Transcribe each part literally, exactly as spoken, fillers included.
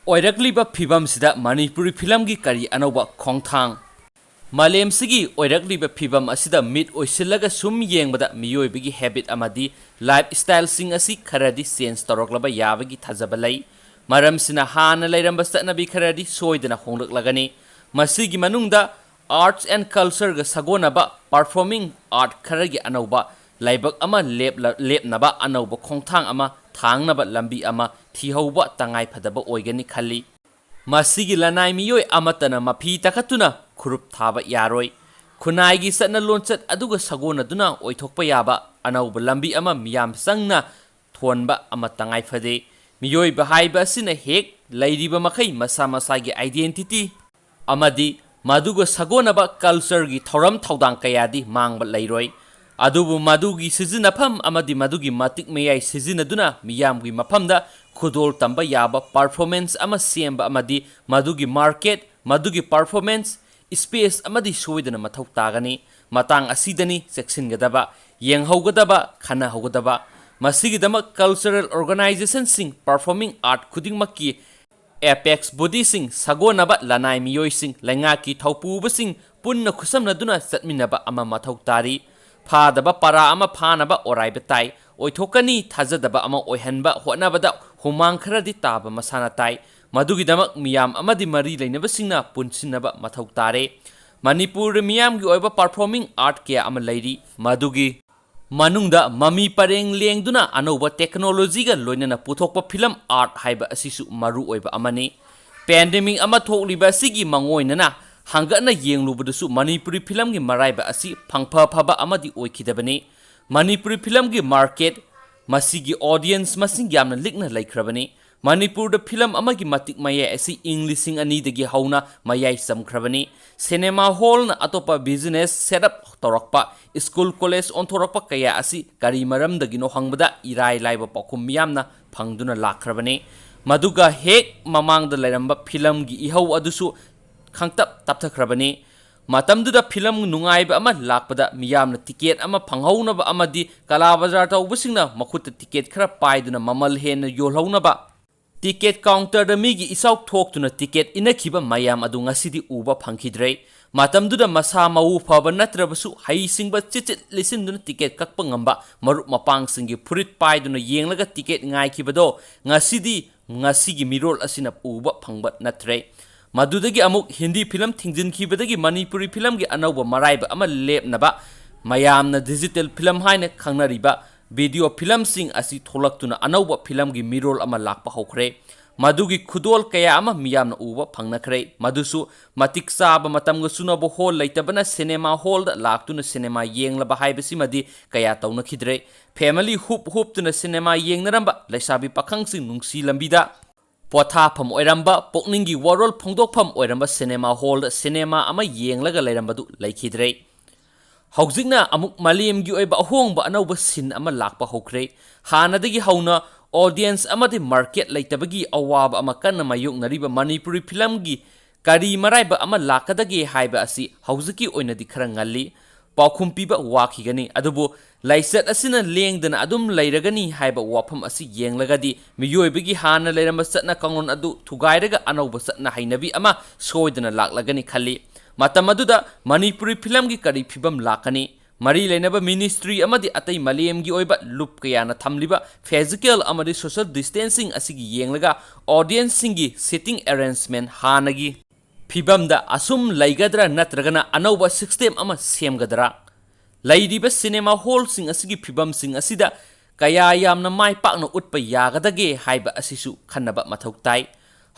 ꯑꯣꯏꯔꯛꯂꯤꯕ ꯐꯤꯕꯝꯁꯤꯗ ꯃꯅꯤꯄꯨꯔꯤ ꯐꯤꯂꯝꯒꯤ ꯀꯔꯤ ꯑꯅꯧꯕ ꯈꯣꯡꯊꯥꯡ? ꯃꯥꯂꯦꯝꯁꯤꯒꯤ ꯑꯣꯏꯔꯛꯂꯤꯕ ꯐꯤꯕꯝ ꯑꯁꯤꯗ ꯃꯤꯠ ꯑꯣꯏꯁꯤꯜꯂꯒ ꯁꯨꯝ ꯌꯦꯡꯕꯗ ꯃꯤꯑꯣꯏꯕꯒꯤ ꯍꯦꯕꯤꯠ ꯑꯃꯗꯤ ꯂꯥꯏꯐ ꯁ꯭ꯇꯥꯏꯜꯁꯤꯡ ꯑꯁꯤ ꯈꯔꯗꯤ ꯆꯦꯟꯖ ꯇꯧꯔꯛꯂꯕ ꯌꯥꯕꯒꯤ ꯊꯥꯖꯕ ꯂꯩ꯫ ꯃꯔꯝꯁꯤꯅ ꯍꯥꯟꯅ ꯂꯩꯔꯝꯕ ꯆꯠꯅꯕꯤ ꯈꯔꯗꯤ ꯁꯣꯏꯗꯅ ꯍꯣꯡꯂꯛꯂꯒꯅꯤ꯫ ꯃꯁꯤꯒꯤ ꯃꯅꯨꯡꯗ ꯑꯥꯔꯠꯁ ꯑꯦꯟ ꯀꯜꯆꯔꯒ ꯁꯥꯒꯣꯟꯅꯕ ꯄꯔꯐꯣꯔꯃꯤꯡ ꯑꯥꯔꯠ ꯈꯔꯒꯤ ꯑꯅꯧꯕ ꯂꯥꯏꯕꯛ ꯑꯃ ꯂꯦꯞꯂ-, ꯂꯦꯞꯅꯕ ꯑꯅꯧꯕ ꯈꯣꯡꯊꯥꯡ ꯑꯃ ꯊꯥꯡꯅꯕ ꯂꯝꯕꯤ ꯑꯃ ꯊꯤꯍꯧꯕ ꯇꯉꯥꯏꯐꯗꯕ ꯑꯣꯏꯒꯅꯤ ꯈꯜꯂꯤ꯫ ꯃꯁꯤꯒꯤ ꯂꯅꯥꯏ ꯃꯤꯑꯣꯏ ꯑꯃꯠꯇꯅ ꯃꯐꯤ ꯇꯥꯈꯠꯇꯨꯅ ꯈꯨꯔꯨꯞ ꯊꯥꯕ ꯌꯥꯔꯣꯏ꯫ ꯈꯨꯟꯅꯥꯏꯒꯤ ꯆꯠꯅ ꯂꯣꯟꯆꯠ ꯑꯗꯨꯒ ꯁꯥꯒꯣꯟꯅꯗꯨꯅ ꯑꯣꯏꯊꯣꯛꯄ ꯌꯥꯕ ꯑꯅꯧꯕ ꯂꯝꯕꯤ ꯑꯃ ꯃꯤꯌꯥꯝ ꯆꯪꯅ ꯊꯣꯟꯕ ꯑꯃ ꯇꯉꯥꯏ ꯐꯗꯦ꯫ ꯃꯤꯑꯣꯏꯕ ꯍꯥꯏꯕ ꯑꯁꯤꯅ ꯍꯦꯛ ꯂꯩꯔꯤꯕ ꯃꯈꯩ ꯃꯁꯥ ꯃꯁꯥꯒꯤ ꯑꯥꯏꯗꯦꯟꯇꯤꯇꯤ ꯑꯃꯗꯤ ꯃꯗꯨꯒ ꯁꯥꯒꯣꯟꯅꯕ ꯀꯜꯆꯔꯒꯤ ꯊꯧꯔꯝ ꯊꯧꯗꯥꯡ ꯀꯌꯥꯗꯤ ꯃꯥꯡꯕ ꯂꯩꯔꯣꯏ꯫ ꯑꯗꯨꯕꯨ ꯃꯗꯨꯒꯤ ꯁꯤꯖꯤꯟꯅꯐꯝ ꯑꯃꯗꯤ ꯃꯗꯨꯒꯤ ꯃꯇꯤꯛ ꯃꯌꯥꯏ ꯁꯤꯖꯤꯟꯅꯗꯨꯅ ꯃꯤꯌꯥꯝꯒꯤ ꯃꯐꯝꯗ ꯈꯨꯗꯣꯜ ꯇꯝꯕ ꯌꯥꯕ ꯄꯔꯐꯣꯔꯃꯦꯟꯁ ꯑꯃ ꯁꯦꯝꯕ ꯑꯃꯗꯤ ꯃꯗꯨꯒꯤ ꯃꯥꯔꯀꯦꯠ, ꯃꯗꯨꯒꯤ ꯄꯔꯐꯣꯔꯃꯦꯟꯁ ꯁ꯭ꯄꯦꯁ ꯑꯃꯗꯤ ꯁꯣꯏꯗꯅ ꯃꯊꯧ ꯇꯥꯒꯅꯤ꯫ ꯃꯇꯥꯡ ꯑꯁꯤꯗꯅꯤ ꯆꯦꯛꯁꯤꯟꯒꯗꯕ, ꯌꯦꯡꯍꯧꯒꯗꯕ, ꯈꯟꯅꯍꯧꯒꯗꯕ꯫ ꯃꯁꯤꯒꯤꯗꯃꯛ ꯀꯜꯆꯔꯦꯜ ꯑꯣꯔꯒꯅꯥꯏꯖꯦꯁꯟꯁꯤꯡ, ꯄꯔꯐꯣꯔꯃꯤꯡ ꯑꯥꯔꯠ ꯈꯨꯗꯤꯡꯃꯛꯀꯤ ꯑꯦꯄꯦꯛꯁ ꯕꯣꯗꯤꯁꯤꯡ, ꯁꯥꯒꯣꯟꯅꯕ ꯂꯅꯥꯏ ꯃꯤꯑꯣꯏꯁꯤꯡ, ꯂꯩꯉꯥꯛꯀꯤ ꯊꯧꯄꯨꯕꯁꯤꯡ ꯄꯨꯟꯅ ꯈꯨꯠꯁꯝꯅꯗꯨꯅ ꯆꯠꯃꯤꯟꯅꯕ ꯑꯃ ꯃꯊꯧ ꯇꯥꯔꯤ꯫ ꯐꯥꯗꯕ ꯄꯔꯥ ꯑꯃ ꯐꯥꯅꯕ ꯑꯣꯔꯥꯏꯕ ꯇꯥꯏ꯫ ꯑꯣꯏꯊꯣꯛꯀꯅꯤ ꯊꯥꯖꯗꯕ ꯑꯃ ꯑꯣꯏꯍꯟꯕ ꯍꯣꯠꯅꯕꯗ ꯍꯨꯃꯥꯡ ꯈꯔꯗꯤ ꯇꯥꯕ ꯃꯁꯥꯅ ꯇꯥꯏ꯫ ꯃꯗꯨꯒꯤꯗꯃꯛ ꯃꯤꯌꯥꯝ ꯑꯃꯗꯤ ꯃꯔꯤ ꯂꯩꯅꯕꯁꯤꯡꯅ ꯄꯨꯟꯁꯤꯟꯅꯕ ꯃꯊꯧ ꯇꯥꯔꯦ꯫ ꯃꯅꯤꯄꯨꯔꯗ ꯃꯤꯌꯥꯝꯒꯤ ꯑꯣꯏꯕ ꯄꯔꯐꯣꯔꯃꯤꯡ ꯑꯥꯔꯠ ꯀꯌꯥ ꯑꯃ ꯂꯩꯔꯤ꯫ ꯃꯗꯨꯒꯤ ꯃꯅꯨꯡꯗ ꯃꯃꯤ ꯄꯔꯦꯡ ꯂꯦꯡꯗꯨꯅ ꯑꯅꯧꯕ ꯇꯦꯛꯅꯣꯂꯣꯖꯤꯒ ꯂꯣꯏꯅꯅ ꯄꯨꯊꯣꯛꯄ ꯐꯤꯂꯝ ꯑꯥꯔꯠ ꯍꯥꯏꯕ ꯑꯁꯤꯁꯨ ꯃꯔꯨ ꯑꯣꯏꯕ ꯑꯃꯅꯤ꯫ ꯄꯦꯟꯗꯦꯃꯤꯛ ꯑꯃ ꯊꯣꯛꯂꯤꯕ ꯑꯁꯤꯒꯤ ꯃꯥꯡꯑꯣꯏꯅꯅ ꯍꯪꯒꯠꯅ ꯌꯦꯡꯂꯨꯕꯗꯁꯨ ꯃꯅꯤꯄꯨꯔꯤ ꯐꯤꯂꯝꯒꯤ ꯃꯔꯥꯏꯕꯛ ꯑꯁꯤ ꯐꯪꯐ ꯐꯕ ꯑꯃꯗꯤ ꯑꯣꯏꯈꯤꯗꯕꯅꯤ꯫ ꯃꯅꯤꯄꯨꯔꯤ ꯐꯤꯂꯝꯒꯤ ꯃꯥꯔꯀꯦꯠ, ꯃꯁꯤꯒꯤ ꯑꯣꯗꯤꯌꯟꯁ ꯃꯁꯤꯡ ꯌꯥꯝꯅ ꯂꯤꯛꯅ ꯂꯩꯈ꯭ꯔꯕꯅꯤ꯫ ꯃꯅꯤꯄꯨꯔꯗ ꯐꯤꯂꯝ ꯑꯃꯒꯤ ꯃꯇꯤꯛ ꯃꯌꯥꯏ ꯑꯁꯤ ꯏꯪ ꯂꯤꯁꯤꯡ ꯑꯅꯤꯗꯒꯤ ꯍꯧꯅ ꯃꯌꯥꯏ ꯆꯝꯈ꯭ꯔꯕꯅꯤ꯫ ꯁꯤꯅꯦꯃꯥ ꯍꯣꯜꯅ ꯑꯇꯣꯞꯄ ꯕꯤꯖꯤꯅꯦꯁ ꯁꯦꯠ ꯑꯞ ꯇꯧꯔꯛꯄ, ꯁ꯭ꯀꯨꯜ ꯀꯣꯂꯦꯖ ꯑꯣꯟꯊꯣꯔꯛꯄ ꯀꯌꯥ ꯑꯁꯤ ꯀꯔꯤ ꯃꯔꯝꯗꯒꯤꯅꯣ ꯍꯪꯕꯗ ꯏꯔꯥꯏ ꯂꯥꯏꯕ ꯄꯥꯎꯈꯨꯝ ꯃꯤꯌꯥꯝꯅ ꯐꯪꯗꯨꯅ ꯂꯥꯛꯈ꯭ꯔꯕꯅꯤ꯫ ꯃꯗꯨꯒ ꯍꯦꯛ ꯃꯃꯥꯡꯗ ꯂꯩꯔꯝꯕ ꯐꯤꯂꯝꯒꯤ ꯏꯍꯧ ꯑꯗꯨꯁꯨ ꯈꯪꯇꯞ ꯇꯞꯊꯈ꯭ꯔꯕꯅꯤ꯫ ꯃꯇꯝꯗꯨꯗ ꯐꯤꯂꯝ ꯅꯨꯡꯉꯥꯏꯕ ꯑꯃ ꯂꯥꯛꯄꯗ ꯃꯤꯌꯥꯝꯅ ꯇꯤꯀꯦꯠ ꯑꯃ ꯐꯪꯍꯧꯅꯕ ꯑꯃꯗꯤ ꯀꯂꯥ ꯕꯖꯥꯔ ꯇꯧꯕꯁꯤꯡꯅ ꯃꯈꯨꯠꯇ ꯇꯤꯀꯦꯠ ꯈꯔ ꯄꯥꯏꯗꯨꯅ ꯃꯃꯜ ꯍꯦꯟꯅ ꯌꯣꯜꯍꯧꯅꯕ ꯇꯤꯀꯦꯠ ꯀꯥꯎꯟꯇꯔꯗ ꯃꯤꯒꯤ ꯏꯆꯥꯎ ꯊꯣꯛꯇꯨꯅ ꯇꯤꯀꯦꯠ ꯏꯟꯅꯈꯤꯕ ꯃꯌꯥꯝ ꯑꯗꯨ ꯉꯁꯤꯗꯤ ꯎꯕ ꯐꯪꯈꯤꯗ꯭ꯔꯦ꯫ ꯃꯇꯝꯗꯨꯗ ꯃꯁꯥ ꯃꯎ ꯐꯕ ꯅꯠꯇ꯭ꯔꯕꯁꯨ ꯍꯩꯁꯤꯡꯕ ꯆꯤꯠ ꯆꯤꯠ ꯂꯤꯁꯤꯟꯗꯨꯅ ꯇꯤꯀꯦꯠ ꯀꯛꯄ ꯉꯝꯕ ꯃꯔꯨꯞ ꯃꯄꯥꯡꯁꯤꯡꯒꯤ ꯐꯨꯔꯤꯠ ꯄꯥꯏꯗꯨꯅ ꯌꯦꯡꯂꯒ ꯇꯤꯀꯦꯠ ꯉꯥꯏꯈꯤꯕꯗꯣ ꯉꯁꯤꯗꯤ ꯉꯁꯤꯒꯤ ꯃꯤꯔꯣꯜ ꯑꯁꯤꯅ ꯎꯕ ꯐꯪꯕ ꯅꯠꯇ꯭ꯔꯦ꯫ ꯃꯗꯨꯗꯒꯤ ꯑꯃꯨꯛ ꯍꯤꯟꯗꯤ ꯐꯤꯂꯝ ꯊꯤꯡꯖꯤꯟꯈꯤꯕꯗꯒꯤ ꯃꯅꯤꯄꯨꯔꯤ ꯐꯤꯂꯝꯒꯤ ꯑꯅꯧꯕ ꯃꯔꯥꯏꯕ ꯑꯃ ꯂꯦꯞꯅꯕ ꯃꯌꯥꯝꯅ ꯗꯤꯖꯤꯇꯦꯜ ꯐꯤꯂꯝ ꯍꯥꯏꯅ ꯈꯪꯅꯔꯤꯕ ꯚꯤꯗꯤꯑꯣ ꯐꯤꯂꯝꯁꯤꯡ ꯑꯁꯤ ꯊꯣꯛꯂꯛꯇꯨꯅ ꯑꯅꯧꯕ ꯐꯤꯂꯝꯒꯤ ꯃꯤꯔꯣꯜ ꯑꯃ ꯂꯥꯛꯄ ꯍꯧꯈ꯭ꯔꯦ꯫ ꯃꯗꯨꯒꯤ ꯈꯨꯗꯣꯜ ꯀꯌꯥ ꯑꯃ ꯃꯤꯌꯥꯝꯅ ꯎꯕ ꯐꯪꯅꯈ꯭ꯔꯦ꯫ ꯃꯗꯨꯁꯨ ꯃꯇꯤꯛ ꯆꯥꯕ ꯃꯇꯝꯒ ꯆꯨꯅꯕ ꯍꯣꯜ ꯂꯩꯇꯕꯅ ꯁꯤꯅꯦꯃꯥ ꯍꯣꯜꯗ ꯂꯥꯛꯇꯨꯅ ꯁꯤꯅꯦꯃꯥ ꯌꯦꯡꯂꯕ ꯍꯥꯏꯕꯁꯤꯃꯗꯤ ꯀꯌꯥ ꯇꯧꯅꯈꯤꯗ꯭ꯔꯦ꯫ ꯐꯦꯃꯤꯂꯤ ꯍꯨꯞ ꯍꯨꯞꯇꯨꯅ ꯁꯤꯅꯦꯃꯥ ꯌꯦꯡꯅꯔꯝꯕ ꯂꯩꯁꯥꯕꯤ ꯄꯥꯈꯪꯁꯤꯡ ꯅꯨꯡꯁꯤ ꯂꯝꯕꯤꯗ ꯄꯣꯊꯥꯐꯝ ꯑꯣꯏꯔꯝꯕ, ꯄꯨꯛꯅꯤꯡꯒꯤ ꯋꯥꯔꯣꯜ ꯐꯣꯡꯗꯣꯛꯐꯝ ꯑꯣꯏꯔꯝꯕ ꯁꯤꯅꯦꯃꯥ ꯍꯣꯜꯗ ꯁꯤꯅꯦꯃꯥ ꯑꯃ ꯌꯦꯡꯂꯒ ꯂꯩꯔꯝꯕꯗꯨ ꯂꯩꯈꯤꯗ꯭ꯔꯦ꯫ ꯍꯧꯖꯤꯛꯅ ꯑꯃꯨꯛ ꯃꯥꯂꯦꯝꯒꯤ ꯑꯣꯏꯕ ꯑꯍꯣꯡꯕ ꯑꯅꯧꯕ ꯁꯤꯟ ꯑꯃ ꯂꯥꯛꯄ ꯍꯧꯈ꯭ꯔꯦ꯫ ꯍꯥꯟꯅꯗꯒꯤ ꯍꯧꯅ ꯑꯣꯗꯤꯌꯦꯟꯁ ꯑꯃꯗꯤ ꯃꯥꯔꯀꯦꯠ ꯂꯩꯇꯕꯒꯤ ꯑꯋꯥꯕ ꯑꯃ ꯀꯟꯅ ꯃꯥꯌꯣꯛꯅꯔꯤꯕ ꯃꯅꯤꯄꯨꯔꯤ ꯐꯤꯂꯝꯒꯤ ꯀꯔꯤ ꯃꯔꯥꯏꯕꯛ ꯑꯃ ꯂꯥꯛꯀꯗꯒꯦ ꯍꯥꯏꯕ ꯑꯁꯤ ꯍꯧꯖꯤꯛꯀꯤ ꯑꯣꯏꯅꯗꯤ ꯈꯔ ꯉꯜꯂꯤ꯫ ꯄꯥꯎꯈꯨꯝ ꯄꯤꯕ ꯋꯥꯈꯤꯒꯅꯤ꯫ ꯑꯗꯨꯕꯨ ꯂꯥꯏꯆꯠ ꯑꯁꯤꯅ ꯂꯦꯡꯗꯅ ꯑꯗꯨꯝ ꯂꯩꯔꯒꯅꯤ ꯍꯥꯏꯕ ꯋꯥꯐꯝ ꯑꯁꯤ ꯌꯦꯡꯂꯒꯗꯤ ꯃꯤꯑꯣꯏꯕꯒꯤ ꯍꯥꯟꯅ ꯂꯩꯔꯝꯕ ꯆꯠꯅ ꯀꯥꯡꯂꯣꯟ ꯑꯗꯨ ꯊꯨꯒꯥꯏꯔꯒ ꯑꯅꯧꯕ ꯆꯠꯅ ꯍꯩꯅꯕꯤ ꯑꯃ ꯁꯣꯏꯗꯅ ꯂꯥꯛꯂꯒꯅꯤ ꯈꯜꯂꯤ꯫ ꯃꯇꯝ ꯑꯗꯨꯗ ꯃꯅꯤꯄꯨꯔꯤ ꯐꯤꯂꯝꯒꯤ ꯀꯔꯤ ꯐꯤꯕꯝ ꯂꯥꯛꯀꯅꯤ? ꯃꯔꯤ ꯂꯩꯅꯕ ꯃꯤꯅꯤꯁꯇ꯭ꯔꯤ ꯑꯃꯗꯤ ꯑꯇꯩ ꯃꯥꯂꯦꯝꯒꯤ ꯑꯣꯏꯕ ꯂꯨꯞ ꯀꯌꯥꯅ ꯊꯝꯂꯤꯕ ꯐꯤꯖꯤꯀꯦꯜ ꯑꯃꯗꯤ ꯁꯣꯁꯤꯌꯦꯜ ꯗꯤꯁꯇꯦꯟꯁꯤꯡ ꯑꯁꯤꯒꯤ ꯌꯦꯡꯂꯒ ꯑꯣꯗꯤꯌꯦꯟꯁꯁꯤꯡꯒꯤ ꯁꯤꯇꯤꯡ ꯑꯦꯔꯦꯟꯖꯃꯦꯟ ꯍꯥꯟꯅꯒꯤ ꯐꯤꯕꯝꯗ ꯑꯁꯨꯝ ꯂꯩꯒꯗ꯭ꯔꯥ ꯅꯠꯇ꯭ꯔꯒꯅ ꯑꯅꯧꯕ ꯁꯤꯁꯇꯦꯝ ꯑꯃ ꯁꯦꯝꯒꯗ꯭ꯔꯥ? ꯂꯩꯔꯤꯕ ꯁꯤꯅꯦꯃꯥ ꯍꯣꯜꯁꯤꯡ ꯑꯁꯤꯒꯤ ꯐꯤꯕꯝꯁꯤꯡ ꯑꯁꯤꯗ ꯀꯌꯥ ꯌꯥꯝꯅ ꯃꯥꯏ ꯄꯥꯛꯅ ꯎꯠꯄ ꯌꯥꯒꯗꯒꯦ ꯍꯥꯏꯕ ꯑꯁꯤꯁꯨ ꯈꯟꯅꯕ ꯃꯊꯧ ꯇꯥꯏ꯫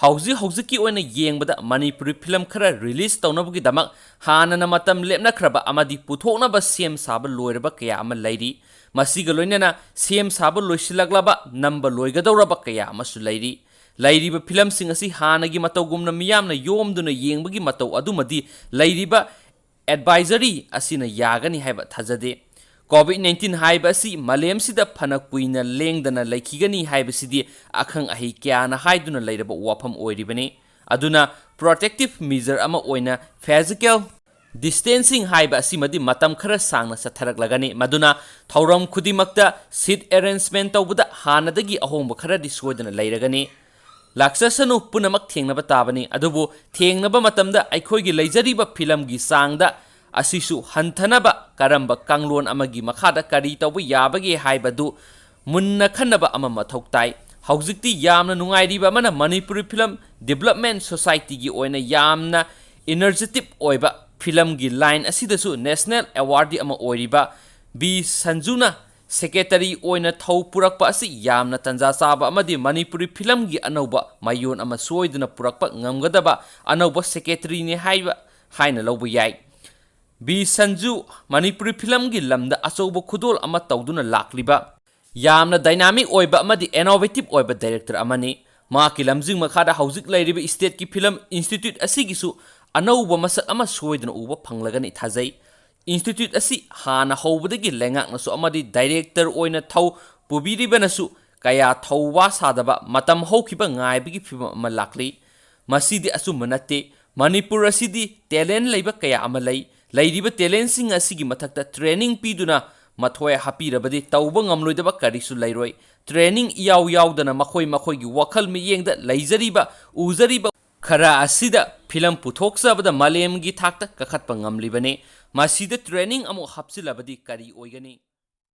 ꯍꯧꯖꯤꯛ ꯍꯧꯖꯤꯛꯀꯤ ꯑꯣꯏꯅ ꯌꯦꯡꯕꯗ ꯃꯅꯤꯄꯨꯔꯤ ꯐꯤꯂꯝ ꯈꯔ ꯔꯤꯂꯤꯖ ꯇꯧꯅꯕꯒꯤꯗꯃꯛ ꯍꯥꯟꯅꯅ ꯃꯇꯝ ꯂꯦꯞꯅꯈ꯭ꯔꯕ ꯑꯃꯗꯤ ꯄꯨꯊꯣꯛꯅꯕ ꯁꯦꯝ ꯁꯥꯕ ꯂꯣꯏꯔꯕ ꯀꯌꯥ ꯑꯃ ꯂꯩꯔꯤ꯫ ꯃꯁꯤꯒ ꯂꯣꯏꯅꯅ ꯁꯦꯝ ꯁꯥꯕ ꯂꯣꯏꯁꯤꯜꯂꯛꯂꯕ, ꯅꯝꯕ ꯂꯣꯏꯒꯗꯧꯔꯕ ꯀꯌꯥ ꯑꯃꯁꯨ ꯂꯩꯔꯤ꯫ ꯂꯩꯔꯤꯕ ꯐꯤꯂꯝꯁꯤꯡ ꯑꯁꯤ ꯍꯥꯟꯅꯒꯤ ꯃꯇꯧꯒꯨꯝꯅ ꯃꯤꯌꯥꯝꯅ ꯌꯣꯝꯗꯨꯅ ꯌꯦꯡꯕꯒꯤ ꯃꯇꯧ ꯑꯗꯨꯃꯗꯤ ꯂꯩꯔꯤꯕ ꯑꯦꯗꯚꯥꯏꯖꯔꯤ ꯑꯁꯤꯅ ꯌꯥꯒꯅꯤ ꯍꯥꯏꯕ ꯊꯥꯖꯗꯦ꯫ ꯀꯣꯚꯤꯗ ꯅꯥꯏꯟꯇꯤꯟ ꯍꯥꯏꯕ ꯑꯁꯤ ꯃꯥꯂꯦꯝꯁꯤꯗ ꯐꯅ ꯀꯨꯏꯅ ꯂꯦꯡꯗꯅ ꯂꯩꯈꯤꯒꯅꯤ ꯍꯥꯏꯕꯁꯤꯗꯤ ꯑꯈꯪ ꯑꯍꯩ ꯀꯌꯥꯅ ꯍꯥꯏꯗꯨꯅ ꯂꯩꯔꯕ ꯋꯥꯐꯝ ꯑꯣꯏꯔꯤꯕꯅꯤ꯫ ꯑꯗꯨꯅ ꯄ꯭ꯔꯣꯇꯦꯛꯇꯤꯚ ꯃꯤꯖꯔ ꯑꯃ ꯑꯣꯏꯅ ꯐꯤꯖꯤꯀꯦꯜ ꯗꯤꯁꯇꯦꯟꯁꯤꯡ ꯍꯥꯏꯕ ꯑꯁꯤꯃꯗꯤ ꯃꯇꯝ ꯈꯔ ꯁꯥꯡꯅ ꯆꯠꯊꯔꯛꯂꯒꯅꯤ꯫ ꯃꯗꯨꯅ ꯊꯧꯔꯝ ꯈꯨꯗꯤꯡꯃꯛꯇ ꯁꯤꯠ ꯑꯦꯔꯦꯟꯖꯃꯦꯟ ꯇꯧꯕꯗ ꯍꯥꯟꯅꯗꯒꯤ ꯑꯍꯣꯡꯕ ꯈꯔꯗꯤ ꯁꯣꯏꯗꯅ ꯂꯩꯔꯒꯅꯤ꯫ ꯂꯥꯛꯆꯁꯅꯨ, ꯄꯨꯝꯅꯃꯛ ꯊꯦꯡꯅꯕ ꯇꯥꯕꯅꯤ꯫ ꯑꯗꯨꯕꯨ ꯊꯦꯡꯅꯕ ꯃꯇꯝꯗ ꯑꯩꯈꯣꯏꯒꯤ ꯂꯩꯖꯔꯤꯕ ꯐꯤꯂꯝꯒꯤ ꯆꯥꯡꯗ ꯑꯁꯤꯁꯨ ꯍꯟꯊꯅꯕ ꯀꯔꯝꯕ ꯀꯥꯡꯂꯣꯟ ꯑꯃꯒꯤ ꯃꯈꯥꯗ ꯀꯔꯤ ꯇꯧꯕ ꯌꯥꯕꯒꯦ ꯍꯥꯏꯕꯗꯨ ꯃꯨꯟꯅ ꯈꯟꯅꯕ ꯑꯃ ꯃꯊꯧ ꯇꯥꯏ꯫ ꯍꯧꯖꯤꯛꯇꯤ ꯌꯥꯝꯅ ꯅꯨꯡꯉꯥꯏꯔꯤꯕ ꯑꯃꯅ, ꯃꯅꯤꯄꯨꯔꯤ ꯐꯤꯂꯝ ꯗꯤꯕꯂꯞꯃꯦꯟ ꯁꯣꯁꯥꯏꯇꯤꯒꯤ ꯑꯣꯏꯅ ꯌꯥꯝꯅ ꯏꯅꯔꯖꯦꯇꯤꯛ ꯑꯣꯏꯕ ꯐꯤꯂꯝꯒꯤ ꯂꯥꯏꯟ ꯑꯁꯤꯗꯁꯨ ꯅꯦꯁꯅꯦꯜ ꯑꯦꯋꯥꯔꯗꯤ ꯑꯃ ꯑꯣꯏꯔꯤꯕ ꯕꯤ ꯁꯟꯖꯨꯅ ꯁꯦꯀ꯭ꯔꯦꯇꯔꯤ ꯑꯣꯏꯅ ꯊꯧ ꯄꯨꯔꯛꯄ ꯑꯁꯤ ꯌꯥꯝꯅ ꯇꯟꯖꯥ ꯆꯥꯕ ꯑꯃꯗꯤ ꯃꯅꯤꯄꯨꯔꯤ ꯐꯤꯂꯝꯒꯤ ꯑꯅꯧꯕ ꯃꯌꯣꯟ ꯑꯃ ꯁꯣꯏꯗꯅ ꯄꯨꯔꯛꯄ ꯉꯝꯒꯗꯕ ꯑꯅꯧꯕ ꯁꯦꯀ꯭ꯔꯦꯇꯔꯤꯅꯤ ꯍꯥꯏꯕ ꯍꯥꯏꯅ ꯂꯧꯕ ꯌꯥꯏ꯫ ꯕꯤ ꯁꯟꯖꯨ ꯃꯅꯤꯄꯨꯔꯤ ꯐꯤꯂꯝꯒꯤ ꯂꯝꯗ ꯑꯆꯧꯕ ꯈꯨꯗꯣꯜ ꯑꯃ ꯇꯧꯗꯨꯅ ꯂꯥꯛꯂꯤꯕ ꯌꯥꯝꯅ ꯗꯥꯏꯅꯥꯃꯤꯛ ꯑꯣꯏꯕ ꯑꯃꯗꯤ ꯏꯅꯣꯚꯦꯇꯤꯚ ꯑꯣꯏꯕ ꯗꯥꯏꯔꯦꯛꯇꯔ ꯑꯃꯅꯤ꯫ ꯃꯍꯥꯛꯀꯤ ꯂꯝꯖꯤꯡ ꯃꯈꯥꯗ ꯍꯧꯖꯤꯛ ꯂꯩꯔꯤꯕ ꯁ꯭ꯇꯦꯠꯀꯤ ꯐꯤꯂꯝ ꯏꯟꯁꯇꯤꯇ꯭ꯌꯨꯠ ꯑꯁꯤꯒꯤꯁꯨ ꯑꯅꯧꯕ ꯃꯁꯛ ꯑꯃ ꯁꯣꯏꯗꯅ ꯎꯕ ꯐꯪꯂꯒꯅꯤ ꯊꯥꯖꯩ꯫ ꯏꯟꯁꯇꯤꯇ꯭ꯌꯨꯠ ꯑꯁꯤ ꯍꯥꯟꯅ ꯍꯧꯕꯗꯒꯤ ꯂꯩꯉꯥꯛꯅꯁꯨ ꯑꯃꯗꯤ ꯗꯥꯏꯔꯦꯛꯇꯔ ꯑꯣꯏꯅ ꯊꯧ ꯄꯨꯕꯤꯔꯤꯕꯅꯁꯨ ꯀꯌꯥ ꯊꯧ ꯋꯥ ꯁꯥꯗꯕ, ꯃꯇꯝ ꯍꯧꯈꯤꯕ ꯉꯥꯏꯕꯒꯤ ꯐꯤꯚꯝ ꯑꯃ ꯂꯥꯛꯂꯤ꯫ ꯃꯁꯤꯗꯤ ꯑꯆꯨꯝꯕ ꯅꯠꯇꯦ꯫ ꯃꯅꯤꯄꯨꯔ ꯑꯁꯤꯗꯤ ꯇꯦꯂꯦꯟ ꯂꯩꯕ ꯀꯌꯥ ꯑꯃ ꯂꯩ꯫ ꯂꯩꯔꯤꯕ ꯇꯦꯂꯦꯟꯁꯤꯡ ꯑꯁꯤꯒꯤ ꯃꯊꯛꯇ ꯇ꯭ꯔꯦꯅꯤꯡ ꯄꯤꯗꯨꯅ ꯃꯊ꯭ꯋꯥꯏ ꯍꯥꯞꯄꯤꯔꯕꯗꯤ ꯇꯧꯕ ꯉꯝꯂꯣꯏꯗꯕ ꯀꯔꯤꯁꯨ ꯂꯩꯔꯣꯏ꯫ ꯇ꯭ꯔꯦꯅꯤꯡ ꯏꯌꯥꯎ ꯌꯥꯎꯗꯅ ꯃꯈꯣꯏ ꯃꯈꯣꯏꯒꯤ ꯋꯥꯈꯜ ꯃꯤꯠꯌꯦꯡꯗ ꯂꯩꯖꯔꯤꯕ, ꯎꯖꯔꯤꯕ ꯈꯔ ꯑꯁꯤꯗ ꯐꯤꯂꯝ ꯄꯨꯊꯣꯛꯆꯕꯗ ꯃꯥꯂꯦꯝꯒꯤ ꯊꯥꯛꯇ ꯀꯥꯈꯠꯄ ꯉꯝꯂꯤꯕꯅꯤ꯫ ꯃꯁꯤꯗ ꯇ꯭ꯔꯦꯅꯤꯡ ꯑꯃꯨꯛ ꯍꯥꯞꯆꯤꯜꯂꯕꯗꯤ ꯀꯔꯤ ꯑꯣꯏꯒꯅꯤ?